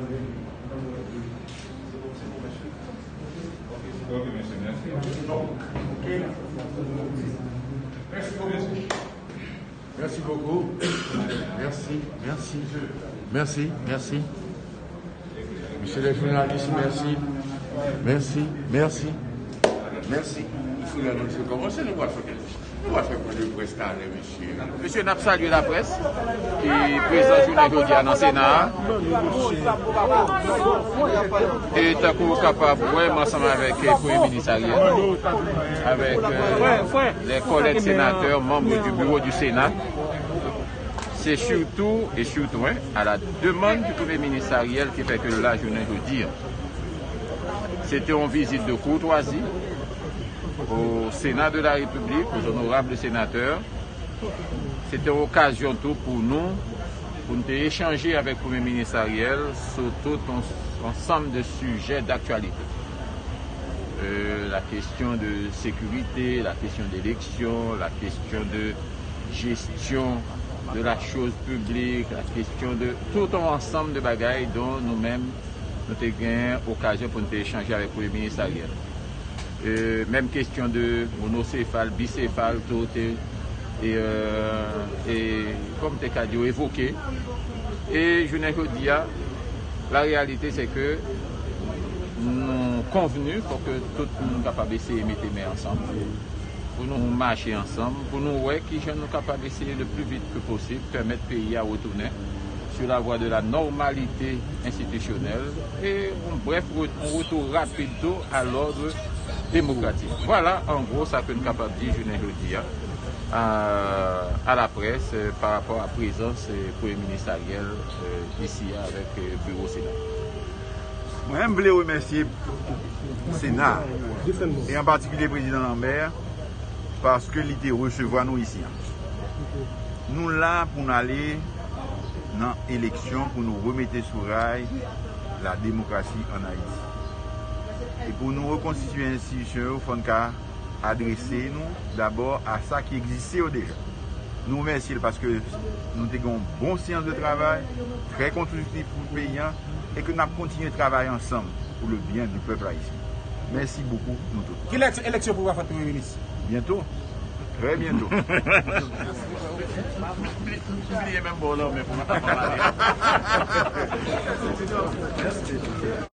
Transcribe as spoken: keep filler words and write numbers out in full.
Ok, mesye, mèsi. Mèsi, mèsi. Merci beaucoup. Merci, merci. Merci, merci. Monsieur le journaliste, merci. Merci, merci. Merci. Il faut la lancer. Comment c'est le bois? Nou va fè pwen de près talè, mesye. Mesye, n ap salye laprès ki prezan jounen jodi a nan Sena a. E tankou w kapab wè, m ansanm avèk, eh, Premye Minis Ariel, avèk, euh, les collègues sénateurs, membres du bureau du Sénat. Se sitou, e sitou, hein, à la demande du Premye Minis Ariel ki fè ke la jounen jodi a. Se te yon vizit de courtoisie au Sénat de la République, aux honorables sénateurs. Se te yon okazyon tou pou nou, pou n te echanje avèk Premye Minis Ariel sou tout yon ansanm de sijè daktyalite. Euh, la question de sécurité, la question d'élection, la question de gestion de la chose publique, la question de tout yon ansanm de bagay dont nou menm nou te gen okazyon pou n te echanje avèk Premye Minis Ariel. Euh, menm kesyon de monosefal, bisefal, tout te, e, euh, e, kòm te ka di yo, evoke. E jounen jodi a, la réalité, c'est que nou konvni, fò ke tout moun kapab eseye mete men ansanm, pou nou mache ansanm, pou nou wè kijan nou kapab eseye le plus vite que possible pèmèt peyi a retounen sur la voie de la normalité institutionnelle et, bon, bref, re- un retour rapide tou à l'ordre démocratique. Voilà, en gros, sa ke n kapab di jounen jodi a, à, à la presse, euh, par rapport à présence, euh, Premye Minis Ariel, euh, isi a avèk, euh, biwo Sena. Mwen, m vle remèsye Sena, e an patikilye Prezidan Lambert, paske li te resevwa nou isi a. Nou la pou n ale nan eleksyon, pou nou remete sou ray la demokrasi ann Ayiti. E pou nou rekonstitiye enstitisyon yo, fò n ka adrese nou dabò a sa ki egziste yo deja. Nou remèsye l paske nou te gen yon bon seyans de travay, trè konstriktif pou peyi a, e ke n ap kontinye travay ansanm pou le byen du pèp ayisyen. Mèsi bokou, nou tout. Kilè eleksyon pou w ap fèt, Premye Minis? Byento. Trè byento. M bliye menm bò w lanmen pou m ta pale.